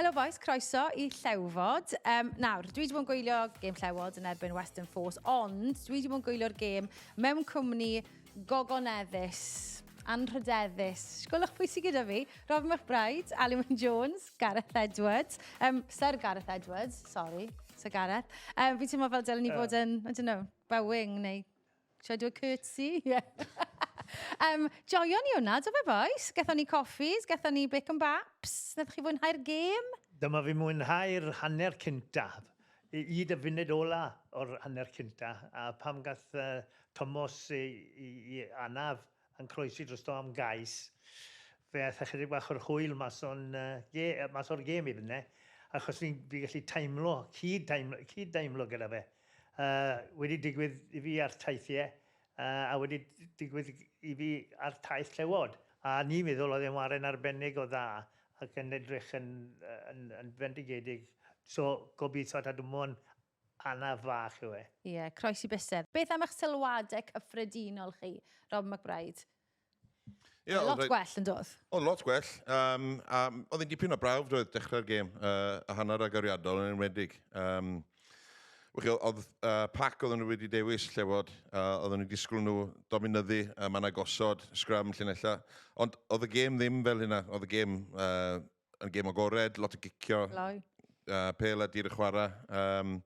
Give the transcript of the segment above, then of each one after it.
Helo boys, croeso i Llewfod. Um, nawr, dwi wedi bod yn gwylio gêm Llewod yn erbyn Western Force, ond dwi wedi bod yn gwylio'r gêm mewn cwmni gogoneddus, anrhydeddus. Gwelwch pwy sydd gyda fi. Robin McBride, Alun Wyn Jones, Gareth Edwards. Um, Sir Gareth Edwards, sorry, Sir Gareth. Um, fi'n teimlo fel dylen ni fod yn, I don't know, bowing neu Should I do a curtsy? Yeah. um, joio ni hwnna, do fe boys? Gathon ni coffees, gathon ni bacon baps. Nath chi fwynhau'r gêm? Dyma fi mwynhau'r hanner cynta. Hyd y funud ola o'r hanner cynta. A pam gath uh, Tomos i, i, i anaf yn croesi drosto am gais, fe aeth ychydig bach o'r hwyl mas o'n, uh, ge, mas o'r gêm i fyny, achos ni'n fi gallu teimlo, cyd, teimlo, cyd deimlo gyda fe. Uh, wedi digwydd i fi ar taithiau, uh, a wedi digwydd i fi ar taith llewod. A ni'n meddwl oedd e'n waren arbennig o dda ac yn edrych yn, yn, yn fendigedig. So gobeithio ta dwmon anaf fach yw e. Ie, yeah, croesi bysedd. Beth am eich sylwadau cyffredinol chi, Rob McBride? Yeah, lot gwell yn dod. Oedd lot gwell. Um, a oedd hi'n dipyn o brawf doedd dechrau'r gêm, uh, a hanner agoriadol yn enwedig. Um, chi, oedd uh, pac oedden nhw wedi dewis llewod, uh, oedden nhw'n disgwyl nhw dominyddu, uh, man agosod, scrum, llinellau. Ond oedd y gêm ddim fel hynna. Oedd y gêm uh, yn gêm agored, lot o gicio. Gloi. Uh, pel a dir y chwarae. Um,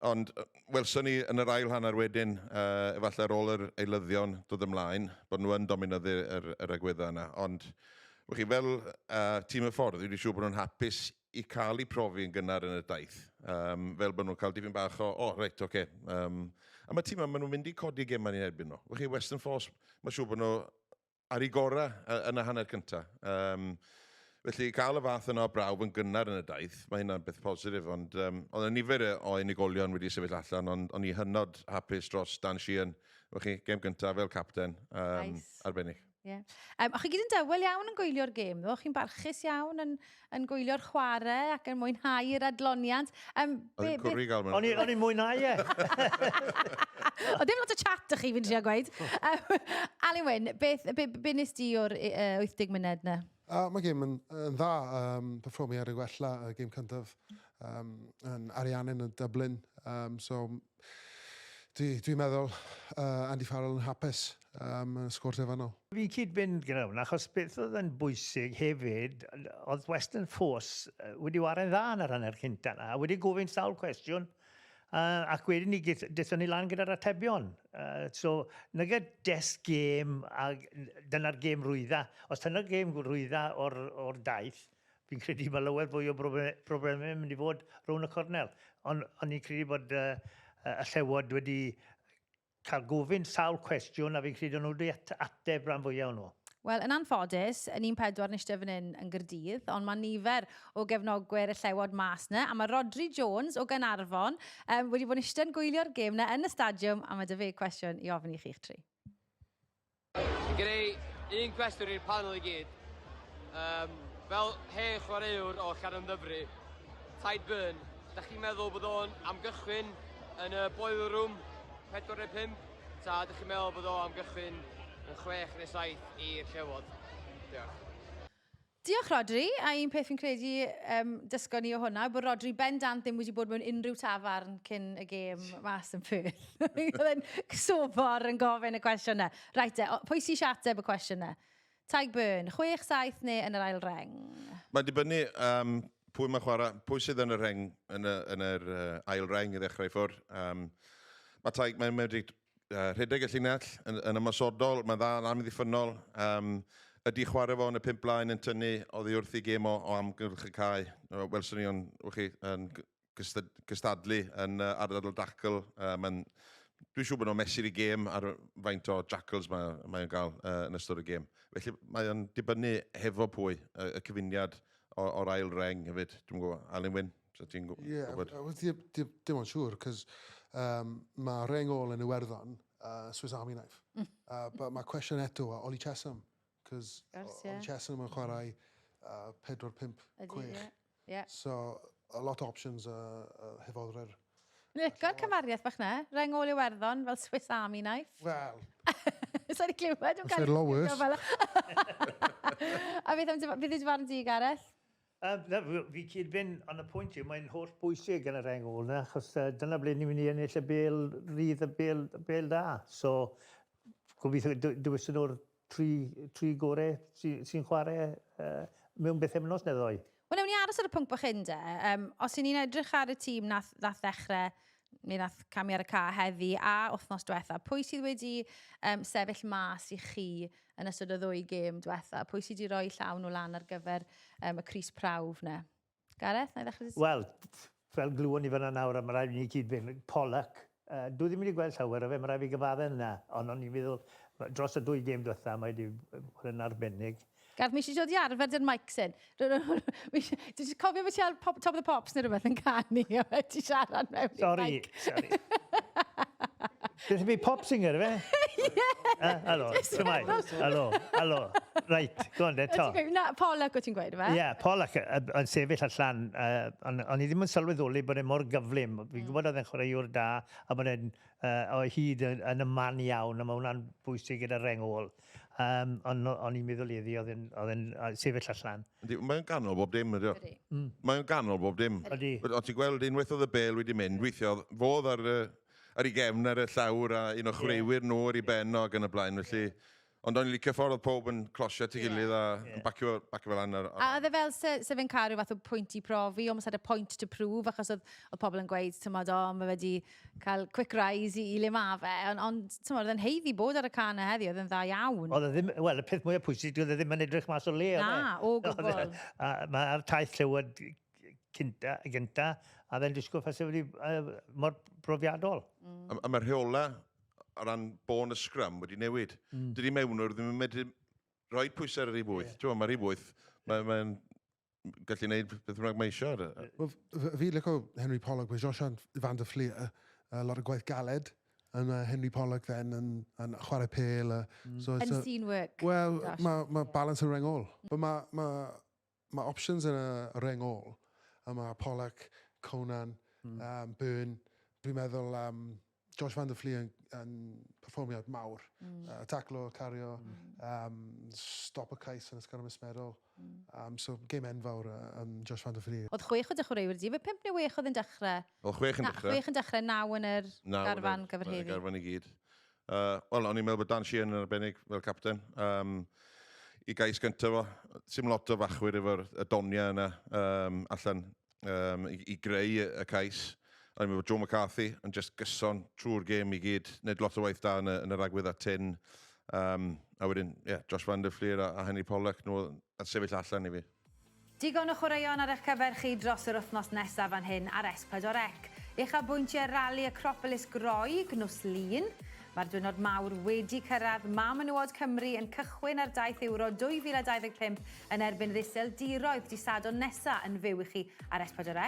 ond welson ni yn yr ail hanner wedyn, uh, efallai ar ôl yr eilyddion dod ymlaen, bod nhw yn dominyddu yr, yr agweddau yna. Ond, chi, fel uh, tîm y ffordd, wedi siŵr bod nhw'n hapus i cael eu profi yn gynnar yn y daith. Um, fel bod nhw'n cael dipyn bach o, oh, reit, oce. Okay. Um, a mae tîm yma, maen nhw'n mynd i codi gemau ni'n erbyn nhw. Chi, Western Force, mae'n siŵr bod nhw ar ei gorau yn y hanner cyntaf. Um, felly, cael y fath yna o brawf yn gynnar yn y daith, mae hynna'n beth positif, ond um, oedd yna nifer o unigolion wedi sefyll allan, ond o'n i hynod hapus dros Dan Sheehan. Chi, gêm gyntaf fel capten, um, nice. Arbennig. Yeah. Um, o'ch chi gyd yn dawel iawn yn gwylio'r gêm, ddo? Chi'n barchus iawn yn, yn gwylio'r chwarae ac yn mwynhau'r adloniant. Um, Oedd hi'n cwrri gael O'n i'n mwynhau e. O, ddim lot o chat ych chi, fi'n trio gweud. Um, Alun Wyn, beth, be, be nes di o'r uh, 80 munud na? Uh, mae gêm yn, yn dda, um, perfformiad y gwella, y gêm cyntaf um, yn Ariannin yn Dublin. Um, so, dwi'n dwi meddwl uh, Andy Farrell yn hapus um, yn sgôr terfynol. Fi'n cyd-fynd gyda hwnna, achos beth oedd yn bwysig hefyd, oedd Western Force wedi ware'n dda yn yr hanner cynta yna, a wedi gofyn sawl cwestiwn, uh, ac wedyn ni dethon ni lan gyda'r atebion. Uh, so, nag y desk gêm, a dyna'r gêm rwydda. Os dyna'r gêm rwydda o'r, or daith, fi'n credu mae lawer fwy o broblemau yn mynd i fod rownd y cornel. Ond on i'n credu bod uh, y Llewod wedi cael gofyn sawl cwestiwn a fi'n credu nhw wedi ateb rhan fwyaf o'n nhw. Wel, yn anffodus, yn un pedwar yn eistedd fan hyn yn Gyrdydd, ond mae nifer o gefnogwyr y Llewod mas yna, a mae Rodri Jones o Gaernarfon um, wedi bod yn eistedd yn gwylio'r gêm yna yn y stadiwm, a mae 'da fe cwestiwn i ofyn i chi'ch tri. Gen i un cwestiwn i'r panel i gyd. Um, fel hen chwaraewr o Llanymddyfri, Tadhg Beirne, da chi'n meddwl bod o'n am gychwyn yn y boiler room 4 neu 5? Ta ydych chi'n meddwl bod o am gychwyn yn 6 neu 7 i'r Llewod? Diolch. Diolch Rodri, a un peth fi'n credu um, dysgo ni o hwnna, bod Rodri bendant ddim wedi bod mewn unrhyw tafarn cyn y gêm mas yn Perth. Oedd e'n sobor yn gofyn y cwestiwn yna. Right e, pwy sy'n eisiau ateb y cwestiwn yna? Tadhg Beirne, 6, 7 neu yn yr ail reng? Mae'n dibynnu um, pwy mae'n chwarae, pwy sydd yn y rheng, yn, y, yn yr uh, ail reng i ddechrau i ffwrdd. Um, mae Tadhg, mae'n medru uh, rhedeg y llinell yn, yn ymosodol, mae'n dda yn amddiffynnol. Um, ydy chwarae fo yn y pump blaen yn tynnu oddi wrth i gêm o, o amgylch y cae. Welson ni o'n, chi, yn gystadlu yn uh, ardal dacl. Uh, mae'n, dwi'n siŵr bod nhw'n mesur i gêm ar faint o jackals mae'n mae gael uh, yn ystod y gêm. Felly mae o'n dibynnu hefo pwy, y, y cyfuniad o'r ail reng hefyd. Dwi'n gwybod, Alun Wyn, so ti'n gwybod? Ie, dim ond siŵr, cos um, mae reng ôl yn Iwerddon, Swiss Army knife. But mae cwestiwn eto a Ollie Chessum, cos Ollie Chessum yn chwarae 4, 5, 6. Yeah. So, a lot of options hefo'r. Licio'r cymariaeth bach na. Reng ôl Iwerddon fel Swiss Army knife. Wel. Sa'n i glywed. I'll say a lot worse. A beth am beth yw dy farn di, Gareth? Um, na, fi cyd-fynd, ond y pwynt yw, mae'n holl bwysig yn y reng ôl na, achos uh, dyna ble ni'n mynd i ennill y bel rydd, y bel, y bel da. So, gobeithio dewison nhw'r tri, tri gore sy'n sy chwarae uh, mewn bythefnos neu ddoi. Wel, newn ni aros ar y pwnc bach hyn de. Um, os y'n ni'n edrych ar y tîm nath, nath ddechrau, neu nath camu ar y ca heddi a wythnos diwetha, pwy sydd wedi um, sefyll mas i chi yn ystod y ddwy gêm diwetha? Pwy sydd wedi rhoi llaw nhw lan ar gyfer um, y Cris Prawf na? Gareth, na i ddechrau? Wel, fel glywon ni fyna nawr, a mae rhaid i ni gyd fynd, Pollock, uh, dwi ddim wedi gweld llawer o fe, mae rhaid fi gyfadde yna, ond o'n i'n meddwl, dros y dwy gêm diwetha, mae wedi bod yn arbennig. Gareth, mi eisiau dod i arfer dy'r mic sy'n. Dwi'n cofio fe ti ar pop, Top of the Pops neu rhywbeth yn canu, a fe ti siarad mewn i'r Sorry, mic. sorry. Beth yw pop singer, fe? Ie. Helo, shwmae? Helo, helo. Right, go on de, to. Na, Pollock o ti'n gweud, fe? Ie, yeah, Pollock yn sefyll allan. Uh, o'n i ddim yn sylweddoli bod e mor gyflym. Fi'n mm. gwybod oedd e'n chwaraewr da a bod e'n uh, o hyd yn, yn y man iawn, a mae hwnna'n bwysig gyda reng ôl. Um, ond o'n i'n meddwl iddi, oedd e'n sefyll allan. Mae'n ganol bob dim, ydy o. Mm. Mae'n ganol bob dim. Ydy. O ti'n gweld unwaith oedd y bel wedi mynd, weithio, fodd ar, ar ei gefn ar y llawr a un o chwaraewyr nhw ar ei ben o ac yn y blaen, felly... Ond o'n i'n licio ffordd oedd pob yn closio at ei gilydd a yeah. bacio, bacio fel lan. Ar, ar... A oedd e fel se, se fe'n cael rhyw fath o pwynt i profi, almost had a point to prove, achos oedd, oedd pobl yn gweud, tymod, o, mae wedi cael quick rise i, i le ma fe, ond, ond tymod, oedd e'n heiddi bod ar y can heddi, oedd e'n dda iawn. Oedd e ddim, wel, y peth mwyaf pwysig, oedd e ddim yn edrych mas o le, oedd e? Na, o gwbl. A mae'r taith llewod cynta, gynta, a dde'n disgwyl ffas wedi uh, mor brofiadol. Mm. A, a mae'r rheola o ran bôn y sgrym wedi newid. Mm. Dydy mewnwr ddim yn medru rhoi pwysau ar y rhif 8. Yeah. Mae rhif 8, mae'n mae gallu gwneud beth bynnag mae eisiau. Wel, fi licio Henry Pollock, mae Josh van der Fleer, a lot o gwaith galed, a mae Henry Pollock then yn, yn chwarae pêl. Mm. So Unseen work. Wel, mae ma balance yn reng ôl. But mae ma, ma options yn y reng ôl, a mae Pollock, Conan, mm. um, Byrne, dwi'n meddwl um, Josh van der Flee yn, yn perfformiad mawr. Mm. Uh, taclo, cario, mm. um, stop y cais yn ysgol ymysmedol. Mm. Um, so, game enfawr um, Josh van der Flee. Oedd chwech o dechreuwyr di, fe pump neu wech oedd yn dechrau? Oedd chwech yn dechrau. Chwech yn dechrau, naw yn yr garfan gyfer heddi. Garfan i gyd. Uh, Wel, o'n i'n meddwl bod Dan Sheehan yn arbennig fel capten. Um, I gais gyntaf fo, sim lot o fachwyr efo'r y doniau yna um, allan um, i, i greu y, y cais. O'n i'n meddwl bod Joe McCarthy yn just gyson trwy'r gêm i gyd, wneud lot o waith da yn y, yn yr agwedd a tyn. Um, a wedyn, yeah, Josh van der Fleer a, a Henry Pollock, nhw yn sefyll allan i fi. Digon o chwaraeon ar eich cyfer chi dros yr wythnos nesaf fan hyn ar S4C. Uchafbwyntiau Rali Acropolis Groeg nos Lun. Mae'r diwrnod mawr wedi cyrraedd. Mae menywod Cymru yn cychwyn ar daith Euro 2025 yn erbyn yr Iseldiroedd di Sadwrn nesa yn fyw i chi ar S4C.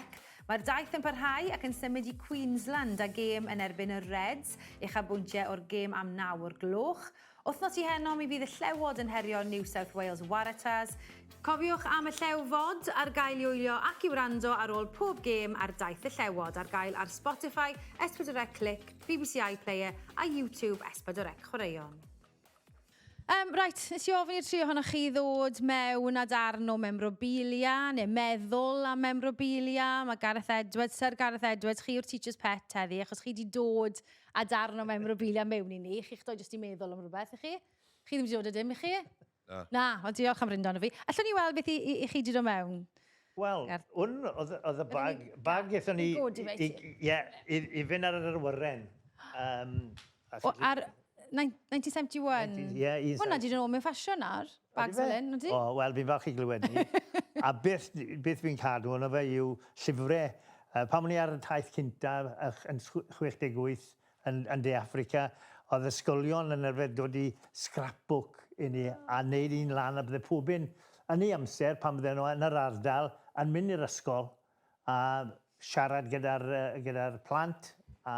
Mae'r daith yn parhau ac yn symud i Queensland a gêm yn erbyn y Reds. Uchafbwyntiau o'r gêm am 9 o'r gloch. Wythnos i heno mi fydd y Llewod yn herio New South Wales Waratahs. Cofiwch am y Llewfod ar gael i wylio ac i wrando ar ôl pob gêm ar Daith y Llewod ar gael ar Spotify, S4C Clic, BBC iPlayer a YouTube S4C Chwaraeon. Um, right, nes i ofyn i'r tri ohonoch chi ddod mewn â darn o memorabilia, neu meddwl am memorabilia. Mae Gareth Edwards, Sir Gareth Edwards, chi yw'r teacher's pet heddi, achos chi wedi dod a darn o memorabilia mewn i ni. Chi'ch doi jyst i meddwl am rhywbeth, i chi? Chi ddim wedi dod â dim, i chi? Na. Na, ond diolch am ryndo arno fi. Allwn ni weld beth i, i, i chi wedi dod mewn? Wel, hwn oedd, oedd y bag, bag aethon ni i, i, i, i fynd ar yr awyren. Um, o, ar 1971? Ie, yeah, Hwna di dod yn ôl mewn ffasiwn nawr, bags fel hyn, ydy? O, wel, fi'n falch i glywed ni. A beth, beth fi'n cadw yno fe yw llyfrau. Uh, pan o'n i ar y taith cynta yn 68 yn, yn De Affrica, oedd ysgolion yn arfer dod i scrapbook i ni a wneud un lan a bydde pob un yn ei amser pan bydden nhw yn yr ardal yn mynd i'r ysgol a siarad gyda'r gyda plant a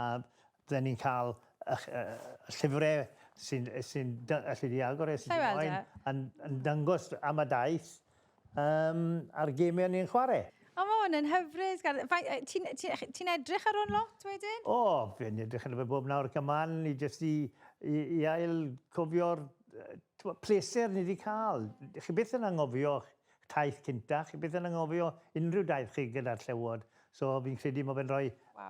bydden ni'n cael y, y, y llyfrau sy'n sy allu di agor e sy'n moyn yn, yn dangos am y daith um, a'r gemau ni'n chwarae. O, mae hwn yn hyfryd. Ti'n ti, ti edrych ar hwn lot wedyn? O, fi'n edrych ar fe bob nawr ac ymlaen i jyst i, i, i ail cofio'r pleser ni wedi cael. Chi byth yn anghofio. taith cynta. Chi byth yn anghofio unrhyw daith chi gyda'r Llewod. So fi'n credu mae fe'n rhoi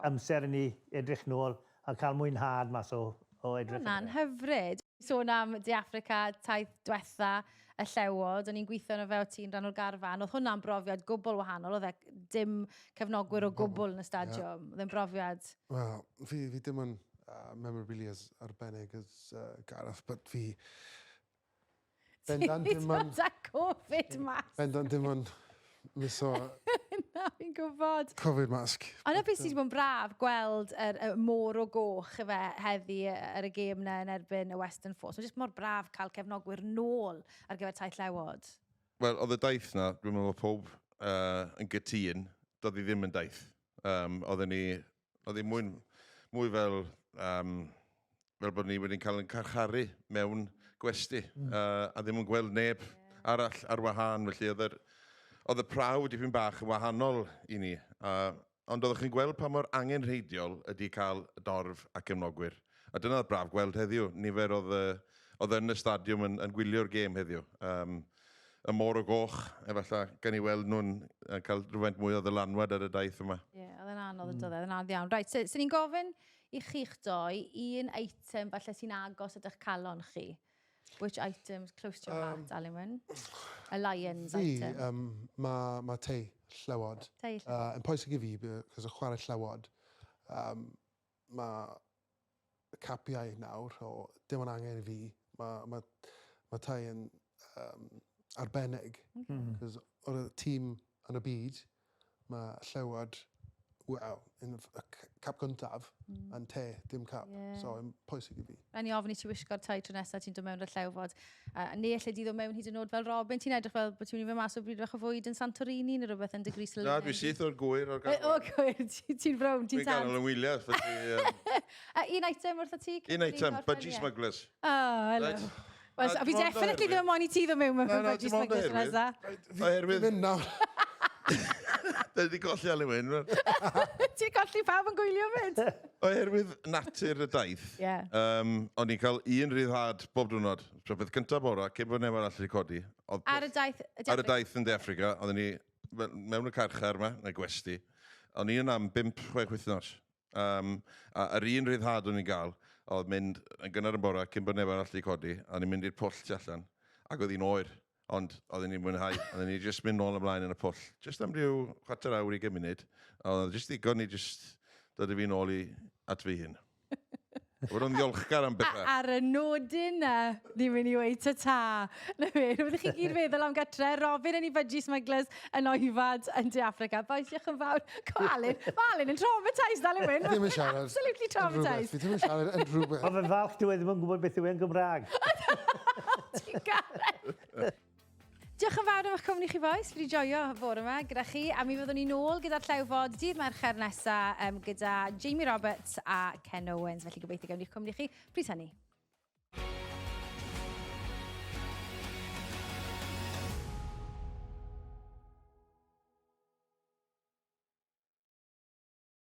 amser i ni edrych nôl a cael mwynhad mas o, o edrych. Hwnna'n hyfryd. Sôn am De Affrica, taith diwetha y Llewod, o'n i'n gweithio yno fe o ti'n rhan o'r garfan, oedd hwnna'n brofiad gwbl wahanol, oedd e dim cefnogwyr o gwbl yn y stadiwm, oedd e'n brofiad. Wel, fi dim yn memorabilia arbennig as Gareth, but fi bendant dim yn Ti'n Covid mask. Bendant dim yn miso Na, fi'n gwybod. Covid mask. Ond beth sydd wedi bod yn braf gweld y môr o goch efe heddi ar y gêm na yn erbyn y Western Force. Mae'n jyst mor braf cael cefnogwyr nôl ar gyfer taith Llewod. Wel, oedd y daith na, dwi'n meddwl pob yn gytûn, doedd hi ddim yn daith. Oedden ni, oedd hi mwy fel bod ni wedi cael yn carcharu mewn gwesty a ddim yn gweld neb arall ar wahân, felly oedd y prawf dipyn bach yn wahanol i ni. Ond oeddech chi'n gweld pa mor angenrheidiol ydy cael y dorf a cefnogwyr. A dyna oedd braf gweld heddiw. Nifer oedd yn y stadiwm yn gwylio'r gêm heddiw. Y môr o goch, efallai, gan i weld nhw'n cael rhywfaint mwy o ddylanwad ar y daith yma. Ie, yeah, oedd e'n anodd yn dod, oedd e'n anodd iawn. Reit, so, so ni'n gofyn i chi'ch doi un eitem falle sy'n agos at eich calon chi. Which item's close to your heart, Alun Wyn? A Lions Fi, item. Ma tei Llewod. Tei Llewod. Yn pwysig i fi, cos y chwarae Llewod, mae capiau nawr, o dim ond angen i fi. Ma tei yn arbennig. Cos o'r tîm yn y byd, mae Llewod, wel, yn y cap gyntaf, yn te, dim cap. So, yn pwysig i fi. Rhaid ni ofyn i ti wisgo'r tai tro nesaf ti'n dod mewn i'r Llewfod. Neu alle di ddod mewn hyd yn oed fel Robin. Ti'n edrych fel bod ti'n mynd i fynd mas o bryd bach o fwyd yn Santorini neu rhywbeth yn dy grys Na, dwi syth o'r gwyr o'r O, gwir, ti'n frown, ti'n Dwi'n tan. ganol yn wyliau, felly. Un eitem wrtho ti? Un eitem, budgie smugglers. Oh, hello. Right. Wel, A a fi dim ond definitely oherwydd ddim yn moyn i ti ddod mewn mewn Na, budgie dim ond smugglers tro oherwydd. nesa. Oherwydd Mynd nawr. Da ni wedi colli Alun Wyn. Ti'n colli pawb yn gwylio fyd? Oherwydd natur y daith, o'n i'n cael un rhyddhad bob diwrnod. So beth cyntaf bora, cyn bod neb arall wedi codi. Ar y daith y De Ar y daith yn De Affrica, oedden ni mewn y carchar yma, neu gwesty. O'n i yna am 5-6 wythnos. A yr un rhyddhad o'n i'n gael, oedd mynd yn gynnar yn bora, cyn bod neb arall wedi codi, a o'n i'n mynd i'r pwll tu allan, ac oedd hi'n oer. Ond oedden ni'n mwynhau, oedden ni jyst mynd nôl ymlaen yn y pwll. Jyst am ryw chwarter awr i gymuned. Oedd jyst ddigon i jyst dod i fi nôl i at fi hun. Bod o'n ddiolchgar am bethau. Ar y nodyn na, ni'n mynd i weud ta-ta. Na fe, rhywbeth i chi gyd feddwl am gatre. Robin yn ei budgie smugglers yn oifad yn De Affrica. Bois, diolch yn fawr. Co, Alun, mae Alun yn traumatised, Alun Wyn. Ddim yn siarad. Absolutely yn rhywbeth. traumatised. Fi ddim yn siarad yn rhywbeth. Mae fe'n falch dyw e ddim yn gwybod beth yw e'n Gymraeg. Ti'n gareth. Diolch yn fawr am eich cwmni chi, bois. Fi wedi joio fore yma gyda chi. A mi fyddwn ni nôl gyda'r Llewfod dydd Mercher nesa gyda Jamie Roberts a Ken Owens. Felly gobeithio gawn ni'ch cwmni chi pryd hynny.